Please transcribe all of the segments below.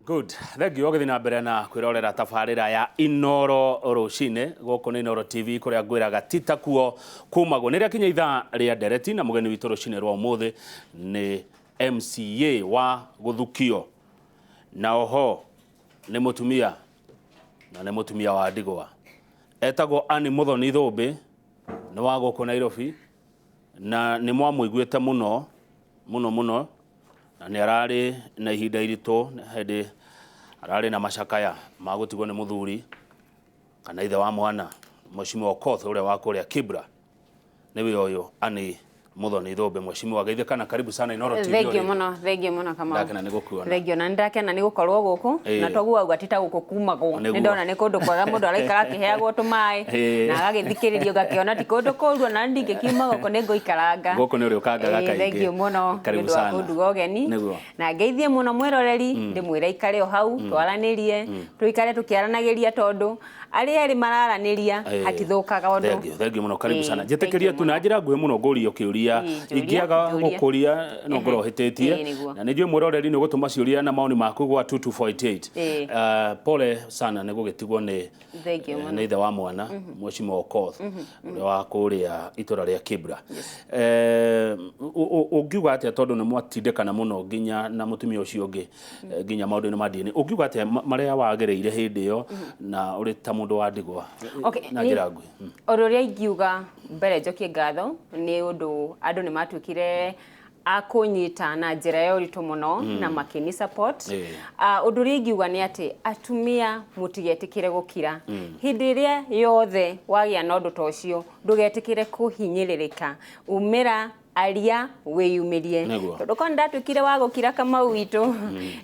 Good. Thengiũ ũgĩthiĩ na mbere na kwĩrorera tabarĩra ya Inoro rũcinĩ gũkũ nĩ Inoro TV kũrĩa ngwĩraga ti takuo kumagwo. Nĩ rĩakinya ithaa rĩa ndereti na mũgeni witũ rũcinĩ rwa ũmũthĩ nĩ MCA wa gũthukio na oho nĩ mũtumia na nĩ mũtumia wa ndigwa etagwo Anne Muthoni Thũmbĩ nĩ wa gũkũ Nairobi na nĩ mwamũiguĩte mũno mũno mũno na nĩ ararĩ na ihinda iritũ hĩndĩ ararĩ na macakaya ma gũtigwo nĩ mũthuri kana ithe wa mwana Mheshimiwa Okoth ũrĩa wa kũrĩa Kibra. Nĩwe ũyũ Annie Muthoni Thũmbĩ. Mheshimiwa geithĩka na karibu sana Inooro TV. Thengiũ mũno, thengiũ mũno Kamau. Ndakena nĩ gũkuona. Thengiũ na nĩndakena nĩ gũkorwo gũkũ. Na toguo wauga ti ta gũkũ kumagwo. Nĩguo. Nĩ ndona nĩ kũndũ kwega mũndũ araikara akĩheagwo tũmaĩ na agagĩthikĩrĩrio ngakĩona ti kũndũ kũru ona ndingĩkiuma gũkũ nĩ ngũikaranga. Gũkũ nĩ ũrĩũkangaga kaingĩ. Thengiũ mũno nĩ Karibu ũndũ wa sana. kũnduga ũgeni. Nĩguo. Na ngeithie mũno mwĩroreri ndĩmwĩre aikare o hau twaranĩrie tũikare tũkĩaranagĩria tondũ arĩa erĩ mararanĩria hatithũkaga ũndũ. Thengiũ, thengiũ mũno, karibu sana. Njĩtĩkĩria thengiũ tu na mũno. njĩra nguhĩ mũno ngũrie kĩũria. Njũria, Ingĩaga njũria. gũkũria no ngorwo hĩtĩtie. Nĩguo. Na nĩ njũĩ mwĩroreri nĩ ũgũtũma ciũria na maoni maku gwa 2248. Pole sana nĩ gũgĩtigwo nĩ Thengiũ mũno. nĩ ithe wa mwana Mheshimiwa Okoth ũrĩa wa kũrĩa itũra rĩa Kibra. Ũngiuga atĩa tondũ nĩ mwatindĩkana mũno nginya na mũtumia ũcio ũngĩ nginya maũndũ-inĩ ma DNA, ũngiuga atĩa marĩa wagereire hĩndĩ ĩyo na ũrĩ ta mũndũ wa ndigwa na njĩra nguhĩ? Ũndũ ũrĩa ingiuga mbere njokie ngatho nĩ ũndũ andũ nĩ matuĩkire a kũnyita na njĩra ya ũritũ mũno na makĩni support. Ũndũ ũrĩa ingiuga nĩ atĩ atumia mũtigetĩkĩre gũkira. Hĩndĩ ĩrĩa yothe wagĩa na ũndũ ta ũcio ndũgetĩkĩre kũhinyĩrĩrĩka, umĩra, aria, wĩyumĩrie. Tondũ korwo nĩndatuĩkire wa gũkira Kamau witũ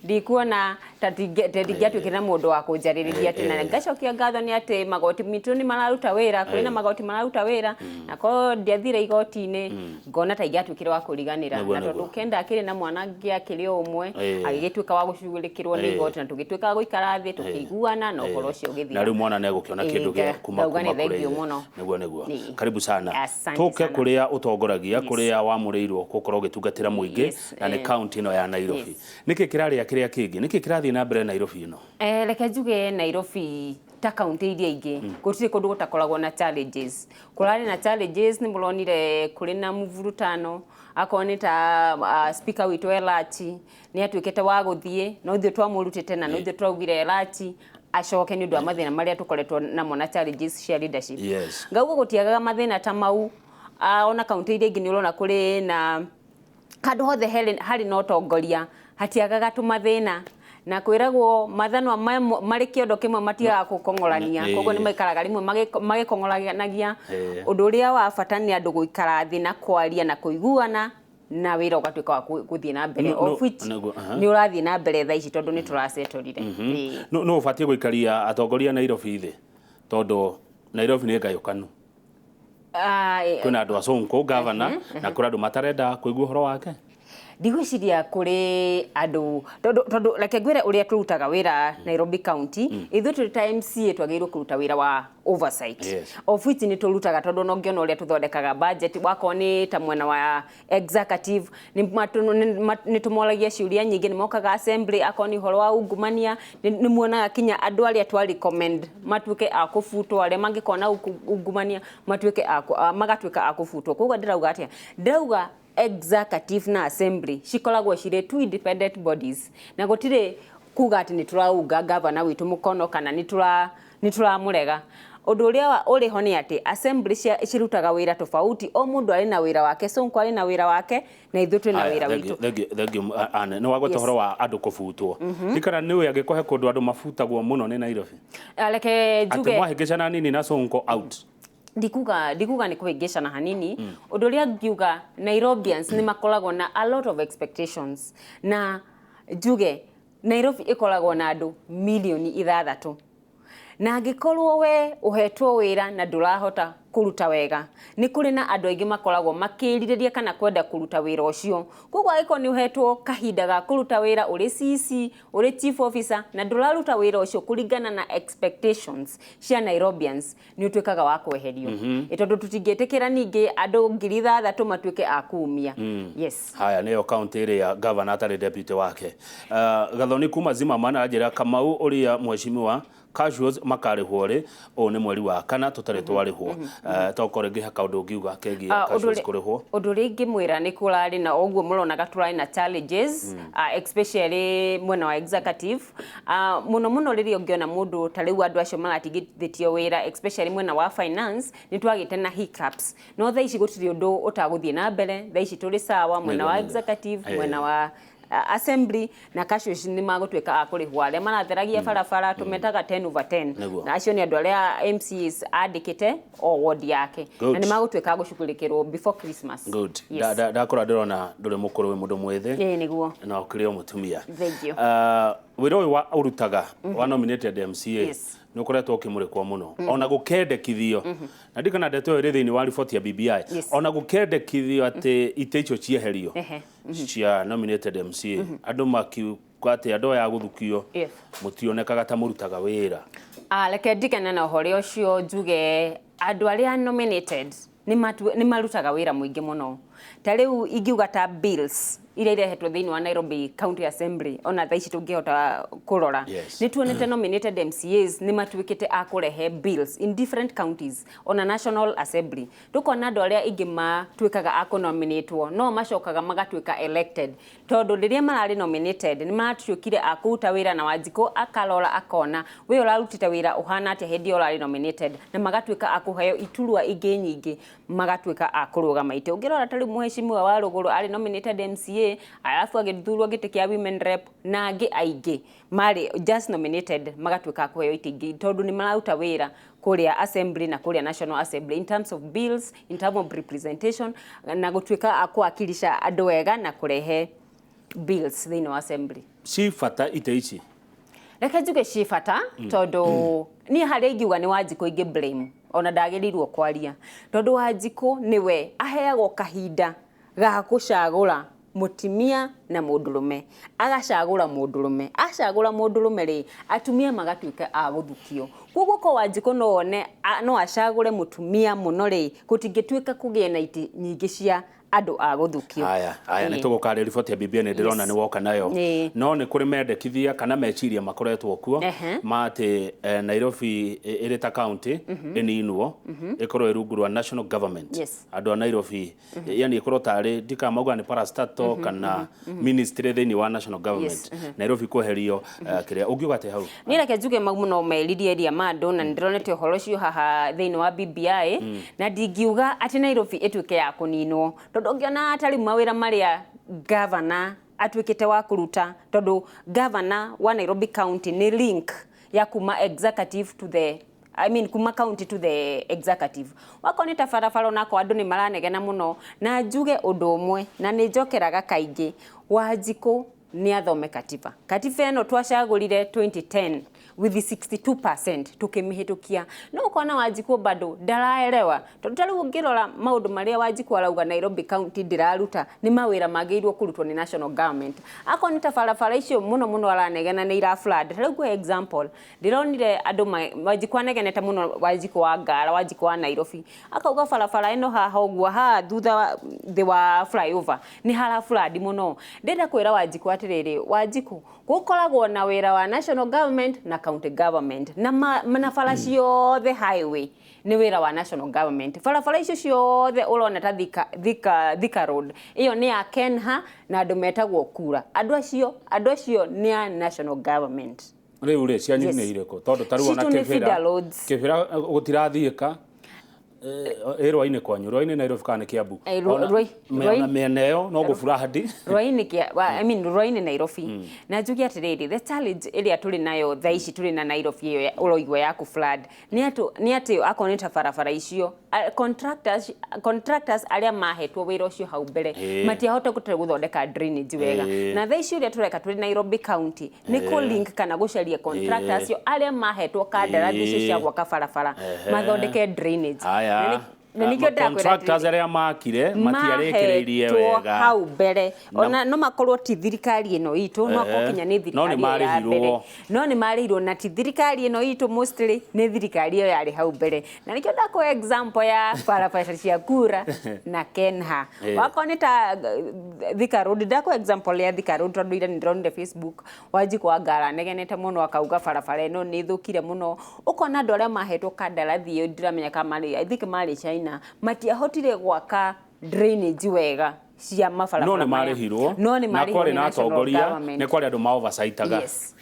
ndikuona ta ndingĩatuĩkire na mũndũ wa kũnjarĩrĩria atĩ na ngacokia ngatho nĩ atĩ magoti mitũ nĩ mararuta wĩra, kũrĩ na magoti mararuta wĩra na korwo ndiathire igoti-inĩ ngona ta ingĩatuĩkire wa kũriganĩra. Na tondũ Kenda akĩrĩ na mwana angĩ akĩrĩ o ũmwe agĩgĩtuĩka wa gũcugurĩkĩrwo nĩ igoti na tũgĩtuĩka a gũikara thĩ tũkĩiguana na ũhoro ũcio ũgĩthira. Na rĩu mwana nĩ egũkĩona kĩndũ gĩa kuma Ngauga kuma nĩ kũrĩ thengiũ ithe. mũno. Nĩguo, nĩguo. Karibu sana. Asante Tũke sana. kũrĩa ũtongoragia, kũrĩa wamũrĩirwo gũkorwo ũgĩtungatĩra mũingĩ na nĩ kaunti ĩno ya Nairobi. Nĩkĩ kĩrarĩa kĩrĩa kĩngĩ? Nĩkĩ kĩrathiĩ na mbere Nairobi ĩno? Reke njuge Nairobi ta kaunti iria ingĩ gũtirĩ kũndũ gũtakoragwo na challenges. Kũrarĩ na challenges nĩ mũronire kũrĩ na mvurutano akorwo nĩ ta speaker witũ Elachi nĩ atuĩkĩte wa gũthiĩ no ithuĩ twamũrutĩte na no ithuĩ tũraugire Elachi acoke nĩ ũndũ wa mathĩna marĩa tũkoretwo namo na challenges cia leadership. Ngauga gũtiagaga mathĩna ta mau ona kaunti iria ingĩ nĩ ũrona kũrĩ na handũ hothe harĩ na ũtongoria hatiagaga tũmathĩna na kwĩragwo mathanwa marĩ kĩondo kĩmwe matiagaga gũkong'orania koguo nĩ maikaraga rĩmwe magĩkong'oranagia. Ũndũ ũrĩa wa bata nĩ andũ gũikara thĩ na kwaria na kũiguana na wĩra ũgatuĩka wa gũthiĩ na mbere, of which nĩ ũrathiĩ na mbere thaa ici tondũ nĩ tũracetorire. Nũ ũbatiĩ gũikaria atongoria Nairobi thĩ tondũ Nairobi nĩ ngayũkanu? Kwĩna andũ a Sonko gavana na kũrĩ andũ matarenda kũigua ũhoro wake. Ndigwĩciria kũrĩ andũ tondũ reke ngwĩre ũrĩa tũrutaga wĩra Nairobi County, ithuĩ tũrĩ ta MCA twagĩrĩirwo kũruta wĩra wa oversight. Of which nĩ tũrutaga tondũ ona ũngĩona ũrĩa tũthondekaga budget wakorwo nĩ ta mwena wa executive nĩ tũmoragia ciũria nyingĩ, nĩ mokaga assembly akorwo nĩ ũhoro wa ungumania nĩ muonaga kinya andũ arĩa twa recommend matuĩke a kũbutwo, arĩa mangĩkorwo na ungumania matuĩke a magatuĩka a kũbutwo. Koguo ndĩrauga atĩa? Ndĩrauga executive na assembly cikoragwo cirĩ two independent bodies na gũtirĩ kuga atĩ nĩ tũraunga gavana witũ mũkono kana nĩ tũramũrega. Ũndũ ũrĩa ũrĩ ho nĩ atĩ assembly cirutaga wĩra tofauti, o mũndũ arĩ na wĩra wake, Sonko arĩ na wĩra wake na ithuĩ twĩ na wĩra witũ. Thengiũ Anne, nĩ wagweta ũhoro wa andũ kũbutwo. Ndikana nĩ ũĩ angĩkorwo he kũndũ andũ mabutagwo mũno nĩ Nairobi. Reke njuge. Atĩ mwahĩngĩcana nini na Sonko out. Ndikuga nĩ kũhĩngĩcana hanini. Ũndũ ũrĩa ngiuga Nairobians nĩ makoragwo na a lot of expectations na njuge Nairobi ĩkoragwo na andũ mirioni 6. Na angĩkorwo we ũhetwo wĩra na ndũrahota kũruta wega, nĩ kũrĩ na andũ aingĩ makoragwo makĩrirĩria kana kwenda kũruta wĩra ũcio. Koguo angĩkorwo nĩ ũhetwo kahinda ga kũruta wĩra ũrĩ CC, ũrĩ chief officer, na ndũraruta wĩra ũcio kũringana na expectations cia Nairobians, nĩ ũtuĩkaga wa kweherio. Tondũ tũtingĩtĩkĩra ningĩ andũ 6,000 matuĩke a kumia. Yes. Haya, nĩyo kaunti ĩrĩa governor atarĩ deputy wake. Gathoni kuma Zimmerman aranjĩra Kamau ũrĩa mheshimiwa casuals makarĩhwo rĩ, ũũ nĩ mweri wa kana tũtarĩ twarĩhwo. Tokorwo rĩngĩ he kaũndũ ũngiuga kegiĩ casuals kũrĩhwo. Ũndũ ũrĩa ingĩmwĩra nĩ kũrarĩ na ũguo mũronaga tũrarĩ na challenges, especially mwena wa executive, mũno mũno rĩrĩa ũngĩona mũndũ ta rĩu andũ acio maratigithĩtio wĩra, especially mwena wa finance, nĩ twagĩte na hiccups. No thaa ici gũtirĩ ũndũ ũtagũthiĩ na mbere, thaa ici tũrĩ sawa mwena wa executive, mwena wa assembly, na casuals nĩ magũtuĩka a kũrĩhwo. Arĩa maratheragia barabara tũmetaga 10 over 10, na acio nĩ andũ arĩa MCAs andĩkĩte o ward yake, na nĩ magũtuĩka a gũcugurĩkĩrwo before Christmas. Good. Ndakora ndĩrona ndũrĩ mũkũrũ, wĩ mũndũ mwĩthĩ. Ĩĩ nĩguo. Na ũkĩrĩ o mũtumia. Thank you. Wĩra ũyũ wa ũrutaga wa nominated MCA nĩ ũkoretwo ũkĩmũrĩkwo mũno, ona gũkendekithio, na ndikana ndeto ĩyo ĩrĩ thĩinĩ wa riboti ya BBI, ona gũkendekithio atĩ itĩ icio cieherio cia nominated MCA, andũ makiuga atĩ andũ aya gũthukio mũtionekaga ta mũrutaga wĩra. Reke ndigane na ũhoro ũcio, njuge andũ arĩa nominated nĩ marutaga wĩra mũingĩ mũno. Ta rĩu ingiuga ta bills iria irehetwo thĩinĩ wa Nairobi County Assembly, ona thaa ici tũngĩhota kũrora, nĩ tuonete nominated MCAs nĩ matuĩkĩte a kũrehe bills in different counties, ona National Assembly tũkona andũ arĩa ingĩ matuĩkaga a kũnominatwo no macokaga magatuĩka elected, tondũ rĩrĩa mararĩ nominated nĩ maratuĩkire a kũruta wĩra, na Wanjikũ akarora akona we ũrarutĩte wĩra ũhana atĩa hĩndĩ ĩyo ũrarĩ nominated, na magatuĩka a kũheo iturwa ingĩ nyingĩ, magatuĩka a kũrũgama itĩ. Ũngĩrora ta rĩu mheshimiwa wa Rũgũrũ arĩ nominated MCA, arabu agĩthurwo gĩtĩ kĩa women rep, na angĩ aingĩ marĩ just nominated magatuĩka a kũheo itĩ ingĩ, tondũ nĩ mararuta wĩra kũrĩa assembly na kũrĩa National Assembly in terms of bills, in terms of representation, na gũtuĩka a kũwakilisha andũ wega na kũrehe bills thĩinĩ wa assembly. Ci bata itĩ ici? Reke njuge ci bata, tondũ niĩ harĩa ingiuga nĩ Wanjikũ ingĩ blame, ona ndagĩrĩirwo kwaria, tondũ Wanjikũ nĩwe aheagwo kahinda ga gũcagũra mũtumia na mũndũrũme, agacagũra mũndũrũme, acagũra mũndũrũme rĩ, atumia magatuĩka a gũthukio. Koguo ko Wanjikũ no one no acagũre mũtumia mũno rĩ, gũtingĩtuĩka kũgĩe na itĩ nyingĩ cia andũ a gũthukio. Haya, haya, nĩ tũgũkarĩria riboti ya BBI, nĩ ndĩrona nĩ woka nayo. No nĩ kũrĩ mendekithia kana meciria makoretwo kuo ma atĩ Nairobi ĩrĩ ta county ĩninwo, ĩkorwo ĩ rungu rwa national government. Andũ a Nairobi, yani ĩkorwo tarĩ ndikamauga nĩ parastatal kana ministry thĩinĩ wa national government. Nairobi kweherio kĩrĩa ũngiuga atĩ hau? Niĩ reke njuge mau mũno meririe ria ma andũ, na nĩndĩronete ũhoro ũcio haha thĩinĩ wa BBI, na ndingiuga atĩ Nairobi ĩtuĩke ya kũninwo, tondũ ũngĩona ta rĩu mawĩra marĩa governor atuĩkĩte wa kũruta, tondũ governor wa Nairobi County nĩ link ya kuma executive to the, I mean kuma county to the executive. Wakorwo nĩ ta barabara, onako andũ nĩ maranegena mũno, na njuge ũndũ ũmwe na nĩ njokeraga kaingĩ, Wanjikũ nĩ athome katiba. Katiba ĩno twacagũrire 2010 with 62% tukimihitukia, no ukona Wanjikũ bado ndaraelewa, tondu ta riu ũngĩrora maũndũ marĩa Wanjikũ arauga Nairobi County ndĩraruta nĩ mawĩra magĩrĩirwo kũrutwo nĩ national government. Akorwo nĩ ta barabara icio mũno mũno aranegena nĩ ira flood. Ta rĩu kwa example, ndĩronire andũ Wanjikũ anegenete mũno, Wanjikũ wa Ngara, Wanjikũ wa Nairobi, akauga barabara ĩno haha ũguo haha thutha thĩ wa flyover nĩ hara flood mũno. Ndĩrenda kwĩra Wanjikũ atĩrĩrĩ, Wanjikũ, gũkoragwo na wĩra wa national government na county government, na na bara ciothe highway nĩ wĩra wa national government. Barabara icio ciothe ũrona ta Thika Road ĩyo nĩ ya Kenha na andũ metagwo Kura, andũ acio nĩ a national government. Rĩu rĩ, cianyu nĩ irĩkũ? Tondũ ta rĩu ona Citũ nĩ Kĩbĩra feeder roads. Kĩbĩra gũtirathiĩka, ĩ rwainĩ kwanyu, rwainĩ Nairobi kana nĩ Kiambu? Ona mĩena ĩyo no gũburandi. Rwainĩ kia, wa, I mean rwainĩ Nairobi. Na njuge atĩrĩrĩ, the challenge ĩrĩa tũrĩ nayo thaa ici tũrĩ na Nairobi ĩyo ũroigua ya kũ flood nĩ atĩ akorwo nĩ ta barabara icio contractors arĩa mahetwo wĩra ũcio hau mbere matiahota gũthondeka drainage wega. Na thaa ici ũrĩa tũreka tũrĩ Nairobi County nĩ kũ-link kana gũcaria contractors acio arĩa mahetwo kandarathi icio cia gwaka barabara mathondeke drainage. Na nĩkĩo ndĩrakwĩra contractors arĩa makire matiarĩkĩrĩirie wega hau mbere, ona no makorwo ti thirikari ĩno itũ, no akorwo kinya nĩ thirikari ya mbere, no nĩ marĩhirwo na ti thirikari ĩno itũ, mostly nĩ thirikari ĩyo yarĩ hau mbere. Na nĩkĩo ndakũhe example ya barabara cia Kura na Kenha. Wakorwo nĩ ta Thika Road, ndakũhe example ya Thika Road tondũ ira nĩndĩronire Facebook Wanjikũ wa Ngara negenete mũno akauga barabara ĩno nĩ ĩthũkire mũno. Ũkona andũ arĩa mahetwo kandarathi ĩyo, ndiramenya kana marĩ, I think marĩ China, matiahotire gwaka drainage wega cia mabarabara. No nĩ marĩhirwo. No nĩ marĩhirwo. Na kwarĩ na atongoria, nĩ kwarĩ andũ ma oversightaga. Yes.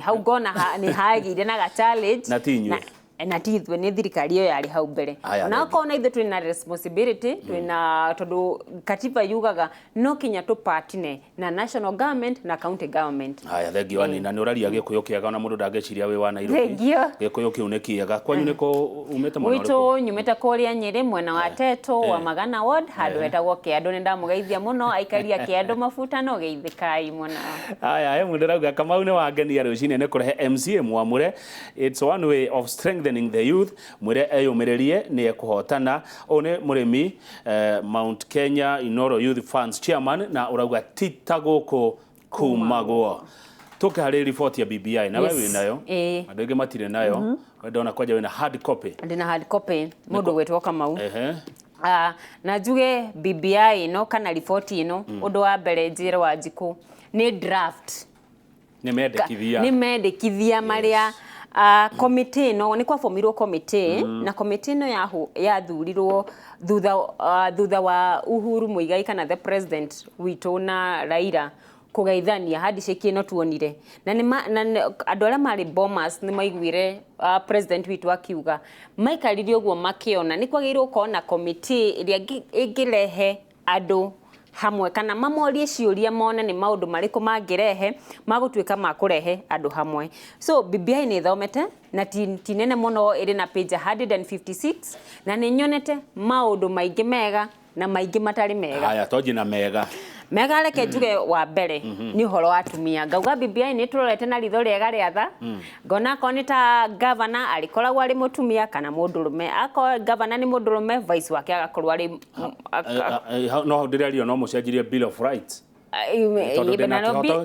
Hau ngona nĩ hagĩire na ga challenge. Na ti inyuĩ. Na ti ithuĩ, nĩ thirikari ĩyo yarĩ hau mbere. Ona okorwo na ithuĩ twĩna responsibility, twĩna, tondũ katiba yugaga no kinya tũpartner na national government na county government. Haya, thengio Anina, nĩ ũraria Gĩkũyũ kĩega ona mũndũ ndangĩciria wĩ wa Nairobi. Thengio. Gĩkũyũ kĩu nĩ kĩega. Kwanyu nĩkũ umĩte mwena ũrĩkũ? Gwitũ nyumĩte kũrĩa Nyĩrĩ mwena wa Teto wa Magana Ward, handũ hetagwo Kĩandũ. Nĩ ndamũgeithia mũno aikari a Kĩandũ, mabuta no geithĩkai mũno. Haya, he mũndũ ũrauga Kamau nĩ wangenia rũcinĩ nĩ kũrehe MCA mwamũre. It's one way of strengthening the youth. Mwĩre eyũmĩrĩrie nĩ ekũhotana. Ũyũ nĩ mũrĩmi Mount Kenya Inoro Youth Funds chairman, na ũrauga ti ta gũkũ kumagwo. Tũke harĩ riboti ya BBI na we wĩ nayo, andũ aingĩ matirĩ nayo. Ndona kwanja wĩna hard copy. Ndĩna hard copy, mũndũ gwĩtwo Kamau. Na njuge BBI ĩno kana riboti ĩno, ũndũ wa mbere njĩre Wanjikũ nĩ draft. Nĩ mendekithia. Nĩ mendekithia marĩa komĩtĩ ĩno, nĩ kwabomirwo komĩtĩ, na komĩtĩ ĩno yathurirwo thutha wa Uhuru Muigai kana the president witũ na Raila kũgeithania handshake ĩno tuonire. Na andũ arĩa marĩ Bomas nĩ maiguire president witũ akiuga maikarire ũguo makĩona nĩ kwagĩrĩirwo gũkorwo na komĩtĩ ĩrĩa ĩngĩrehe andũ hamwe kana mamorie ciũria mone nĩ maũndũ marĩkũ mangĩrehe magũtuĩka ma kũrehe andũ hamwe. So BBI nĩ ĩthomete na ti nene mũno, ĩrĩ na page 156, na nĩ nyonete maũndũ maingĩ mega na maingĩ matarĩ mega. Haya, twanjie na mega. Mega reke njuge wa mbere nĩ ũhoro wa atumia. Ngauga BBI nĩ tũrorete na ritho rĩega rĩa tha. Ngona akorwo nĩ ta governor arĩkoragwo arĩ mũtumia kana mũndũrũme. Akorwo governor nĩ mũndũrũme, vice wake agakorwo arĩ no hau ndĩrario no mũcenjirie Bill of Rights.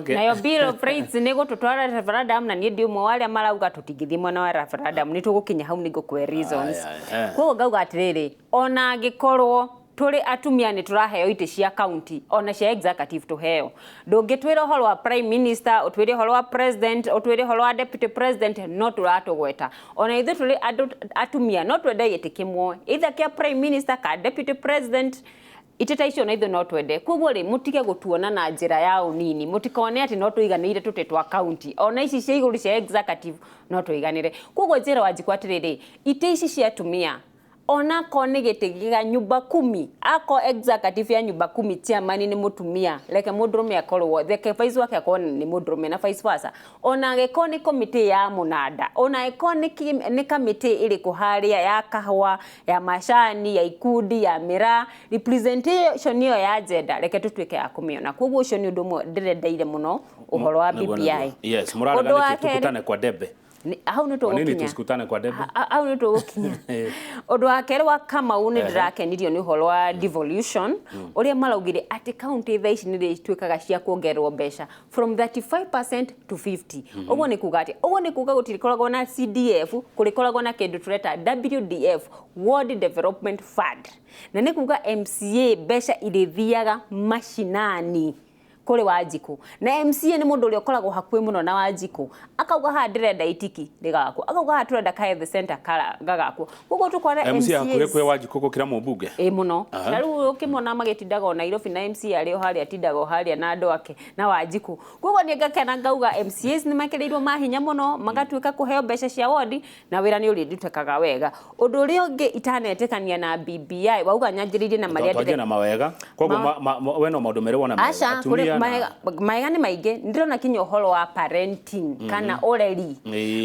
Nayo Bill of Rights nĩ gũtũtwara referendum, na niĩ ndĩ ũmwe wa arĩa marauga tũtingĩthiĩ mwena wa referendum, nĩ tũgũkinya hau nĩ ngũkũhe reasons. Koguo ngauga atĩrĩrĩ, ona angĩkorwo tũrĩ atumia nĩ tũraheo itĩ cia county ona cia executive tũheo, ndũngĩtwĩra ũhoro wa prime minister, ũtwĩre ũhoro wa president, ũtwĩre ũhoro wa deputy president, no tũratũgweta. Ona ithuĩ tũrĩ andũ atumia no twende gĩtĩ kĩmwe, either kĩa prime minister ka deputy president, itĩ ta icio na ithuĩ no twende. Koguo rĩ, mũtige gũtuona na njĩra ya ũnini, mũtikone atĩ no tũiganĩire tũtĩ twa county, ona ici cia igũrũ cia executive no tũiganĩre. Koguo njĩra Wanjikũ atĩrĩrĩ, itĩ ici cia atumia ona akorwo nĩ gĩtĩ gĩa nyumba kumi, akorwo executive ya nyumba kumi chairman nĩ mũtumia, reke mũndũrũme akorwo, reke vice wake akorwo nĩ mũndũrũme na vice versa. Ona angĩkorwo nĩ komĩtĩ ya mũnanda, ona angĩkorwo nĩ kamĩtĩ ĩrĩkũ harĩa ya kahũa, ya macani, ya ikundi, ya mĩraa, representation ĩyo ya gender reke tũtuĩke a kũmĩona. Koguo ũcio nĩ ũndũ ũmwe ndĩrendeire mũno ũhoro wa BBI. Yes, mũrarega nĩkĩ tũkutane kwa debe? Hau nĩ tũgũkinya. Tusikutane kwa debe? Hau nĩ tũgũkinya. Ũndũ wa kerĩ wa Kamau nĩ ndĩrakenirio nĩ ũhoro wa devolution, ũrĩa maraugire atĩ county thaa ici nĩ ituĩkaga cia kuongererwo mbeca from 35% to 50. Ũguo nĩ kuga atĩ, ũguo nĩ kuga gũtirĩkoragwo na CDF, kũrĩkoragwo na kĩndũ tũreta WDF, Ward Development Fund. Na nĩ kuga MCA mbeca irĩthiaga mashinani kũrĩ Wanjikũ. Na MCA nĩ mũndũ ũrĩa ũkoragwo hakuhĩ mũno na Wanjikũ. Akauga haha ndĩrenda itiki rĩgakwo, akauga haha tũrenda ka health center gagakwo. Koguo tũkora MCA hakuhĩ kwĩ Wanjikũ gũkĩra mũmbunge. Ĩ mũno. Na rĩu ũkĩmona magĩtindaga o Nairobi na MCA arĩ o harĩa atindaga o harĩa na andũ ake na Wanjikũ. Koguo niĩ ngakena ngauga MCAs nĩ mekĩrĩirwo mahinya mũno, magatuĩka kũheo mbeca cia wodi na wĩra nĩ ũrĩrutĩkaga wega. Ũndũ ũrĩa ũngĩ itanetĩkania na BBI, wauga nyanjĩrĩirie na marĩa ndĩre na mawega. Koguo we no maũndũ merĩ wona mega. Aca, Maigana. Maega nĩ maingĩ. Ndĩrona kinya ũhoro wa parenting kana ũreri.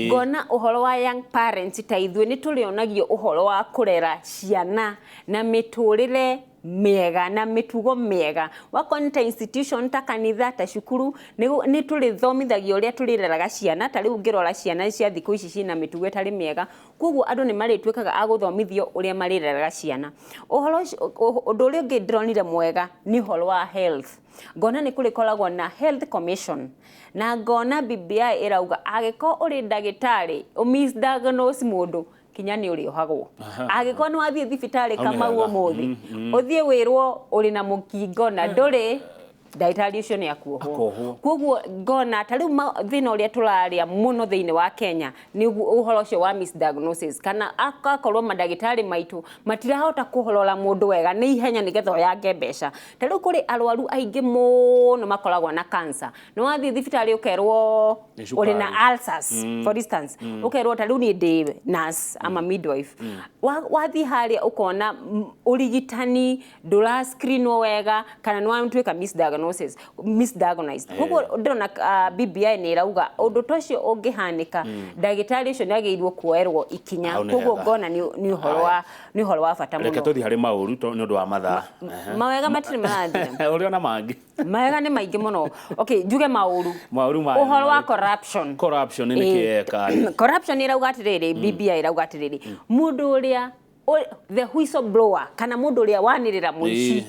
Ngona ũhoro wa young parents ta ithuĩ nĩ tũrĩonagio ũhoro wa kũrera ciana na mĩtũrĩre mĩega na mĩtugo mĩega. Wakorwo nĩ ta institution ta kanitha, ta cukuru, nĩ tũrĩthomithagio ũrĩa tũrĩreraga ciana. Ta rĩu ũngĩrora ciana cia thikũ ici ciĩna mĩtugo ĩtarĩ mĩega, koguo andũ nĩ marĩtuĩkaga a gũthomithio ũrĩa marĩreraga ciana. Ũhoro ũcio, ũndũ ũrĩa ũngĩ ndĩronire mwega nĩ ũhoro wa health. Ngona nĩ kũrĩkoragwo na health commission, na ngona BBI ĩrauga angĩkorwo ũrĩ ndagĩtarĩ ũmisdiagnose mũndũ, kinya nĩ ũrĩohagwo. Angĩkorwo nĩ wathiĩ thibitarĩ Hau nĩ Kamau hega. ũmũthĩ ũthiĩ wĩrwo ũrĩ na mũkingo na ndũrĩ, ndagĩtarĩ ũcio nĩ akuohwo. Akohwo. Koguo ngona ta rĩu thĩna ũrĩa tũrarĩa mũno thĩinĩ wa Kenya nĩ ũhoro ũcio wa misdiagnosis, kana akakorwo mandagĩtarĩ maitũ matirahota kũrora mũndũ wega nĩ ihenya nĩgetha oyange mbeca. Ta rĩu kũrĩ arwaru aingĩ mũno makoragwo na cancer, nĩ wathiĩ thibitarĩ ũkerwo Nĩ cukari. ũrĩ na ulcers, for instance, ũkerwo, ta rĩu niĩ ndĩ nurse ama midwife, wathiĩ harĩa ũkona ũrigitani ndũra screenwo wega kana nĩ watuĩka misdiagnosis, misdiagnosed. Koguo ndĩrona BBI nĩ ĩrauga ũndũ ta ũcio ũngĩhanĩka, ndagĩtarĩ ũcio nĩ agĩrĩirwo kuoerwo ikinya. Hau nĩ Koguo hega. ngona nĩ ũhoro wa nĩ ũhoro wa bata Reke mũno. tũthiĩ harĩ maũru nĩ ũndũ wa mathaa. Mawega matirĩ marathira. Ũrĩ ona mangĩ? Mawega nĩ maingĩ mũno. Okay, njuge maũru. Maũru maya nĩ Ũhoro wa marĩkũ? corruption. Corruption nĩ kĩ eka? Corruption ĩrauga atĩrĩrĩ, BBI ĩrauga atĩrĩrĩ, mũndũ ũrĩa the whistleblower kana mũndũ ũrĩa wanĩrĩra mũici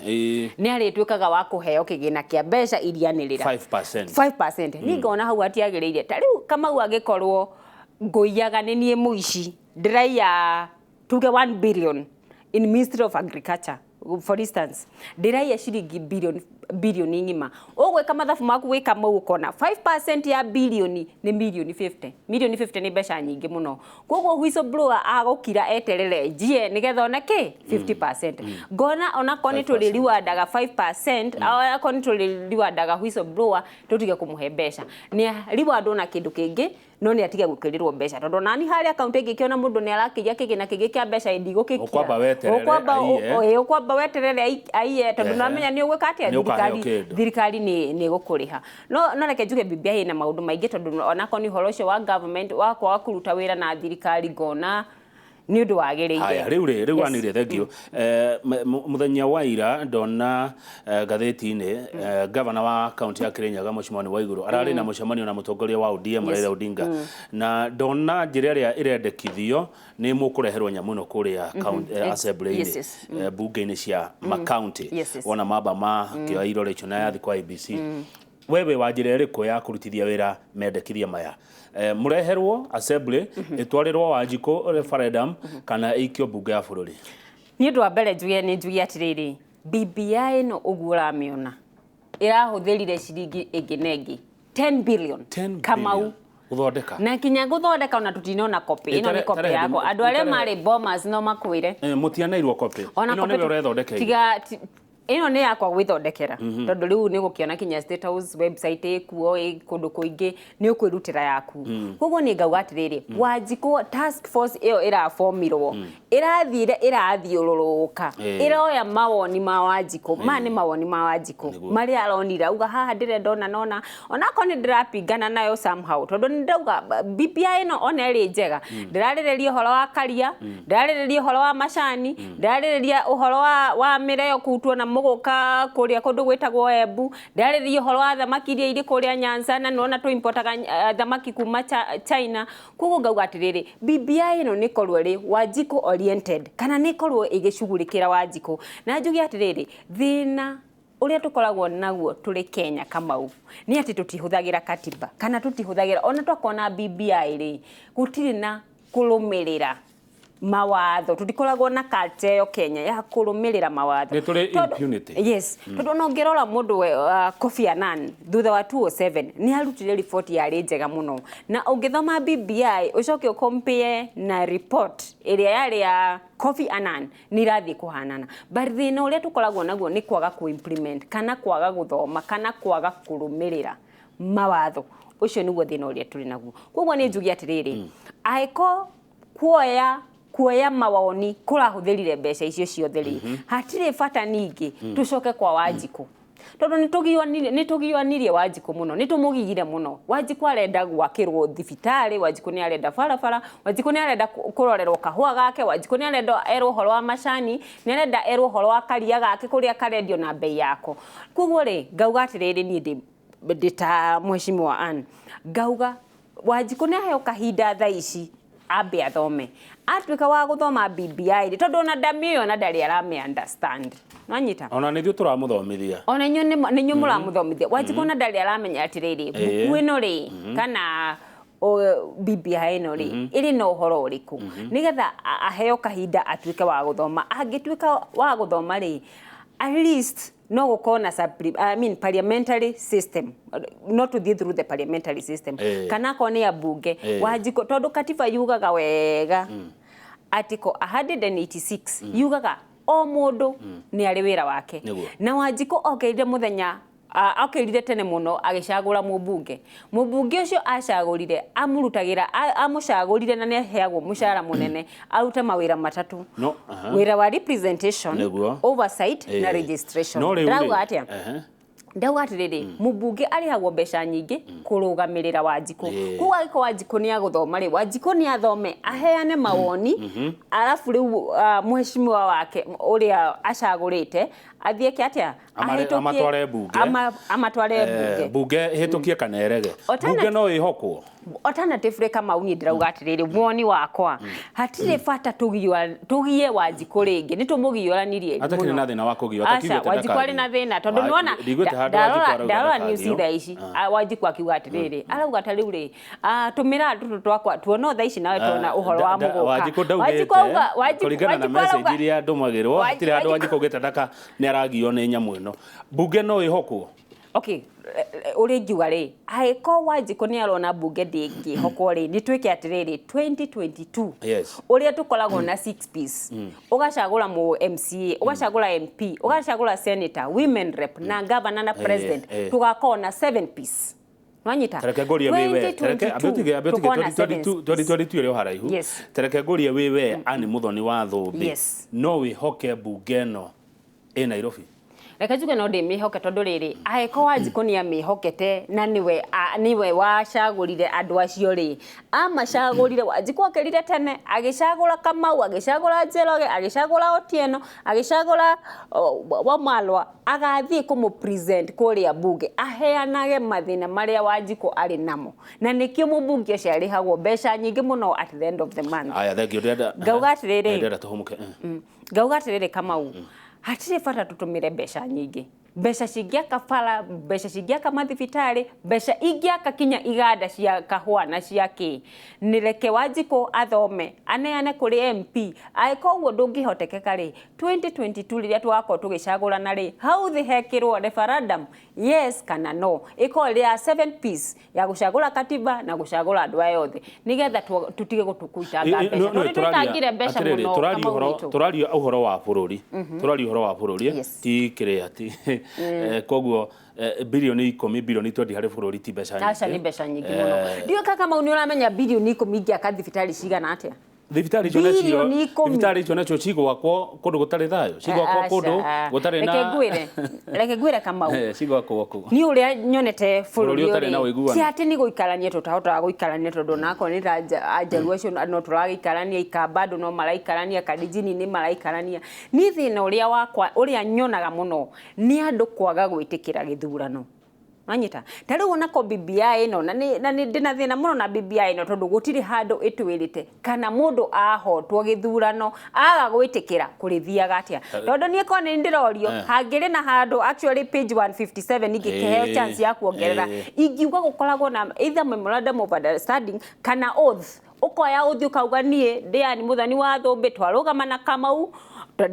nĩ arĩtuĩkaga wa kũheo kĩgĩna kĩa mbeca iria anĩrĩra. 5%. 5%. Niĩ ngona hau hatiagĩrĩire. Ta rĩu Kamau, angĩkorwo ngũiyaga nĩ niĩ mũici, ndĩraiya tuge 1 billion in Ministry of Agriculture, for instance, ndĩraiya ciringi bilioni ng'ima, ũgwĩka mathabu maku wĩ Kamau, ũkona 5% ya bilioni nĩ milioni 50. Milioni 50 nĩ mbeca nyingĩ mũno. Koguo whistleblower agũkira eterere njie nĩgetha one kĩ 50%. Ngona onakorwo nĩ tũrĩ riwandaga 5%, onakorwo nĩ tũrĩ riwandaga whistleblower, tũtige kũmũhe mbeca, nĩ rewardwo na kĩndũ kĩngĩ, no nĩ atige gwĩkĩrĩrwo mbeca, tondũ nani harĩa akaunti ĩngĩkĩona mũndũ nĩ arakĩiya kĩgĩna kĩngĩ kĩa mbeca, ndigũkĩkia. Ũkwamba weterere Ũkwamba aiye. Ũkwamba weterere aiye, tondũ nĩwamenya nĩ ũgwĩka atĩa. Nĩ ũkaheo Thirikari kĩndũ. Thirikari nĩ ĩgũkũrĩha. No reke njuge BBI ĩna maũndũ maingĩ, tondũ onakorwo nĩ ũhoro ũcio wa government wa kwaga kũruta wĩra na thirikari, ngona nĩ ũndũ wagĩrĩire. Haya, rĩu rĩ, rĩu wanĩrĩre, thank you. Mũthenya wa ira ndona ngathĩti-inĩ, gavana wa kaunti ya Kirinyaga, Mheshimiwa Waiguru, ararĩ na mũcemanio na mũtongoria wa ODM, Raila Odinga, na ndona njĩra ĩrĩa ĩrendekithio nĩ mũkũreherwo nyamũ ĩno kũrĩa assembly-inĩ, bunge-inĩ cia makaunti. Wona mamba makĩoya irore icio na yathi kwa IEBC, wewe wa njĩra ĩrĩkũ ya kũrutithia wĩra mendekithia maya? Mũreherwo assembly, ĩtwarĩrwo Wanjikũ referendum, kana ĩikio mbunge ya bũrũri? Nĩ ũndũ wa mbere njuge, nĩ njuge atĩrĩrĩ, BBI ĩno ũguo ũramĩona ĩrahũthĩrire ciringi ĩngĩ na ĩngĩ 10 billion. 10 Kamau. billion gũthondeka. Na kinya gũthondeka ona tũtinona copy ĩno. Nĩ copy Tare yakwa. Andũ arĩa tare- marĩ Bomas no makwĩre. Mũtianeirwo copy? Ona Ĩno copy nĩwe ũrethondekeire? Tiga ĩno nĩ yakwa gwĩthondekera, tondũ rĩu nĩ gũkĩona kinya State House website ĩkuo, ĩ kũndũ kũingĩ, nĩ ũkwĩrutĩra yaku. Koguo nĩ ngauga atĩrĩrĩ, Wanjikũ task force ĩyo ĩrabomirwo, ĩrathire ĩrathiũrũrũka, ĩroya mawoni ma Wanjikũ. Maya nĩ mawoni ma Wanjikũ marĩa aronire, auga haha ndĩrenda ona nona, onakorwo nĩ ndĩrapingana nayo somehow, tondũ nĩ ndauga BBI ĩno ona ĩrĩ njega, ndĩrarĩrĩria ũhoro wa karia, ndĩrarĩrĩria ũhoro wa macani, ndĩrarĩrĩria ũhoro wa mĩreo kũu tuona mũgũka kũrĩa kũndũ gwĩtagwo Embu, ndĩrarĩrĩria ũhoro wa thamaki iria irĩ kũrĩa Nyanza, na nĩwona tũimportaga thamaki kuma China. Koguo ngauga atĩrĩrĩ, BBI ĩno nĩ ĩkorwo ĩrĩ Wanjikũ oriented, kana nĩ ĩkorwo ĩgĩcugurĩkĩra Wanjikũ. Na njuge atĩrĩrĩ, thĩna ũrĩa tũkoragwo naguo tũrĩ Kenya, Kamau, nĩ atĩ tũtihũthagĩra katiba, kana tũtihũthagĩra, ona twakona BBI rĩ, gũtirĩ na kũrũmĩrĩra mawatho. Tũtikoragwo na culture ĩyo Kenya ya kũrũmĩrĩra mawatho. Nĩ tũrĩ impunity. Yes, tondũ ona ũngĩrora mũndũ Kofi Annan thutha wa 2007 nĩ arutire report yarĩ njega mũno, na ũngĩthoma BBI ũcoke ũcompare na report ĩrĩa yarĩ ya Kofi Annan, nĩ irathiĩ kũhanana. But thĩna ũrĩa tũkoragwo naguo nĩ kwaga kũ-implement, kana kwaga gũthoma, kana kwaga kũrũmĩrĩra mawatho. Ũcio nĩguo thĩna ũrĩa tũrĩ naguo. Koguo nĩ njuge atĩrĩrĩ, angĩkorwo kuoya mawoni kũrahũthĩrire mbeca icio ciothe rĩ, hatirĩ bata ningĩ tũcoke kwa Wanjikũ. Tondu nĩ tũgianirie Wanjikũ mũno, nĩ tũmũgigire mũno. Wanjikũ arenda gwakĩrwo thibitarĩ, Wanjikũ nĩ arenda barabara, Wanjikũ nĩ arenda kũrorerwo kahũa gake, Wanjikũ nĩ arenda erwo ũhoro wa macani, nĩ arenda erwo ũhoro wa karia gake kũrĩa karendio na bei yako. Koguo rĩ, ngauga atĩrĩrĩ, niĩ ndĩ ta mheshimiwa Ann, ngauga Wanjikũ nĩ aheo kahinda thaa ici ambe athome. Atuĩka wa gũthoma BBI rĩ, tondũ ona ndamĩũĩ, ona ndarĩ aramĩ understand, nwanyita? Ona nĩ ithuĩ tũramũthomithia. Ona inyuĩ nĩ inyuĩ mũramũthomithia. Wanjikũ ona ndarĩ aramenya atĩrĩrĩ, mbuku ĩno rĩ, kana BBI ĩno rĩ, ĩrĩ na ũhoro ũrĩkũ, nĩgetha aheo kahinda atuĩke wa gũthoma. Angĩtuĩka wa gũthoma rĩ, at least no gũkorwo na I mean, parliamentary system, no tũthiĩ through the parliamentary system, kana akorwo nĩ ambunge. Wanjikũ, tondũ katiba yugaga wega, article 186 yugaga o mũndũ nĩ arĩ wĩra wake. Na Wanjikũ okĩrire mũthenya, okĩrire tene mũno agĩcagũra mũmbunge. Mũmbunge ũcio acagũrire amũrutagĩra, amũcagũrire na nĩ aheagwo mũcara mũnene arute mawĩra matatũ: No, aha. wĩra wa representation, oversight na registration. No rĩu Ndĩrauga rĩ, atĩa? Ndauga atĩrĩrĩ, mũmbunge arĩhagwo mbeca nyingĩ kũrũgamĩrĩra Wanjikũ. Koguo angĩkorwo Wanjikũ nĩ agũthoma rĩ, Wanjikũ nĩ athome, aheane mawoni, arabu rĩu mheshimiwa wake ũrĩa acagũrĩte athiĩ eke atĩa? Amatware mbunge. Amatware mbunge. Mbunge ĩhĩtũkie kana ĩrege. Mbunge no ĩhokwo? Alternatively, Kamau, niĩ ndĩrauga atĩrĩrĩ, woni wakwa, hatirĩ bata tũgie Wanjikũ rĩngĩ, nĩ tũmũgiũranirie Atakĩrĩ mũno. na thĩna wa kũgio? Aca, Wanjikũ arĩ na thĩna tondũ nĩwona Ndiguĩte handũ Wanjikũ arauga ndarora news ndakagio. thaa ici, Wanjikũ akiuga atĩrĩrĩ, arauga ta rĩu rĩ, tũmĩra tũtũ twakwa tuona thaa ici nawe tuona ũhoro wa mũgũka. Wanjikũ Wanjikũ ndaugĩte auga kũringana na Wanjikũ message arauga iria ndũmagĩrwo, hatirĩ handũ Wanjikũ augĩte ndaka nĩ aragio nĩ nyamũ ĩno. Mbunge no ĩhokwo? Okay, ũrĩa ingiuga rĩ, angĩkorwo Wanjikũ nĩ arona mbunge ndĩngĩhokwo rĩ, nĩ twĩke atĩrĩrĩ, 2022 ũrĩa tũkoragwo na six piece, ũgacagũra mũ MCA, ũgacagũra MP, ũgacagũra senator, women rep na governor na president, tũgakorwo na seven piece, nwanyita? Tareke ngũrie wĩwe, tareke 2022 ambe ũtige, ambe ũtige. Tũkorwo na seven 2022 ĩrĩ o haraihu. Tareke ngũrie wĩwe, Ann Muthoni wa Thũmbĩ, no wĩhoke mbunge ĩno ĩ Nairobi? Reke njuge no ndĩmĩhoke, tondũ rĩrĩ, angĩkorwo Wanjikũ nĩ amĩhokete na nĩwe wacagũrire andũ acio rĩ, amacagũrire. Wanjikũ okĩrire tene agĩcagũra Kamau, agĩcagũra Njoroge, agĩcagũra Otieno, agĩcagũra Wamalwa, agathiĩ kũmũ present kũrĩa mbunge, aheanage mathĩna marĩa Wanjikũ arĩ namo, na nĩkĩo mũmbunge ũcio arĩhagwo mbeca nyingĩ mũno at the end of the month. Aya, thank you, ndĩrenda Ngauga atĩrĩrĩ, ndĩrenda tũhũmũke. Ngauga atĩrĩrĩ, Kamau, hatirĩ bata tũtũmĩre mbeca nyingĩ. Mbeca cingĩaka bara, mbeca cingĩaka mathibitarĩ, mbeca ingĩaka kinya iganda cia kahũa na cia kĩ. Nĩ reke Wanjikũ athome, aneane kũrĩ MP. Angĩkorwo ũguo ndũngĩhotekeka rĩ, 2022 rĩrĩa tũgakorwo tũgĩcagũrana rĩ, hau thĩ hekĩrwo referendum, yes kana no, ĩkorwo ĩrĩ ya seven piece ya gũcagũra katiba na gũcagũra andũ aya othe, nĩgetha tũtige gũtũkuitanga mbeca, tondũ nĩ tũitangire mbeca mũno, Tũraria Kamau ũhoro witũ. Tũraria ũhoro wa bũrũri, tũraria ũhoro wa bũrũri, ti kĩrĩa ti koguo birioni 10, birioni 20 harĩ bũrũri ti mbeca Aca, nyingĩ. nĩ mbeca nyingĩ mũno. Ndiũĩ ka Kamau nĩ ũramenya birioni 10 ingĩaka thibitarĩ cigana atĩa? Thibitarĩ icio nacio Birioni 10. Thibitarĩ icio nacio cigwakwo kũndũ gũtarĩ thayũ, cigwakwo kũndũ Aca. gũtarĩ na Reke ngwĩre, Kamau. Cigwakwo kũ? Niĩ ũrĩa nyonete bũrũri Bũrũri ũtarĩ na ũrĩ ũiguano. ti atĩ nĩ gũikarania tũtahotaga gũikarania, tondũ onakorwo nĩ ta anjaruo acio no tũragĩikarania, ikamba andũ no maraikarania, kalenjini nĩ maraikarania. Niĩ thĩna ũrĩa wakwa ũrĩa nyonaga mũno nĩ andũ kwaga gwĩtĩkĩra gĩthurano, wanyita? Ta rĩu onako BBI ĩno, na nĩ ndĩna thĩna mũno na BBI ĩno, tondũ gũtirĩ handũ ĩtwĩrĩte kana mũndũ ahotwo gĩthurano aga gwĩtĩkĩra kũrĩthiaga atĩa, tondũ niĩ korwo nĩ ndĩrorio hangĩrĩ na handũ, actually page 157 ingĩkĩheo chance ya kuongerera, ingiuga gũkoragwo na either memorandum of understanding kana oath. Ũkoya ũthiĩ ũkauga, niĩ ndĩani Mũthoni wa Thũmbĩ, twarũgama na Kamau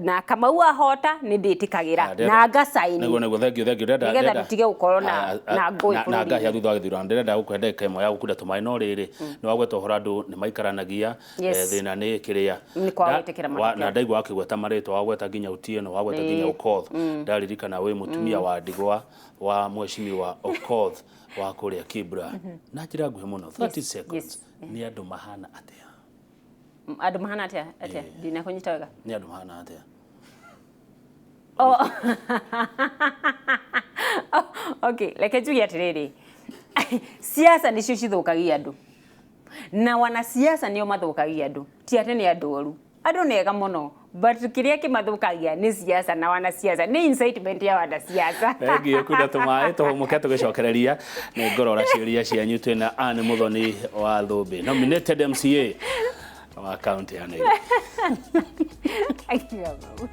na Kamau ahota, nĩ ndĩtĩkagĩra na ngacaini. Nĩguo, thank you, thank you. Ndĩrenda Nĩgetha ndĩrenda- tũtige gũkorwo na ngũĩ na bũrũri-inĩ. ngahĩa thutha wa gĩthurano. Ndĩrenda gũkũhe ndagĩka ĩmwe ya gũkunda tũmaĩ, no rĩrĩ, nĩ wagweta ũhoro andũ nĩ maikaranagia, thĩna nĩ kĩrĩa Nĩ kwaga gwĩtĩkĩra matokeo. Na ndaigua akĩgweta marĩtwa, wagweta nginya Otieno, wagweta nginya Okoth, ndaririkana wĩ mũtumia wa ndigwa wa mheshimiwa Okoth wa kũrĩa Kibra. Na njĩra nguhĩ mũno, 30 seconds, nĩ andũ mahana atĩa? Andũ mahana atĩa? Atĩa? Ndinakũnyita wega. Nĩ andũ mahana atĩa? Oh. Okay, reke njuge atĩrĩrĩ, siasa nĩcio cithũkagia andũ, na wanasiasa nĩo mathũkagia andũ, ti atĩ nĩ andũ oru. Andũ nĩ ega mũno, but kĩrĩa kĩmathũkagia nĩ siasa na wanasiasa, nĩ incitement ya wanasiasa. Thengiũ. Kunda tũmaĩ tũhũmũke, tũgĩcokereria nĩ ngũrora ciũria cianyu. Twĩna Anne Muthoni wa Thũmbĩ, nominated MCA wa kaunti ya Nairobi. Akiuga mau.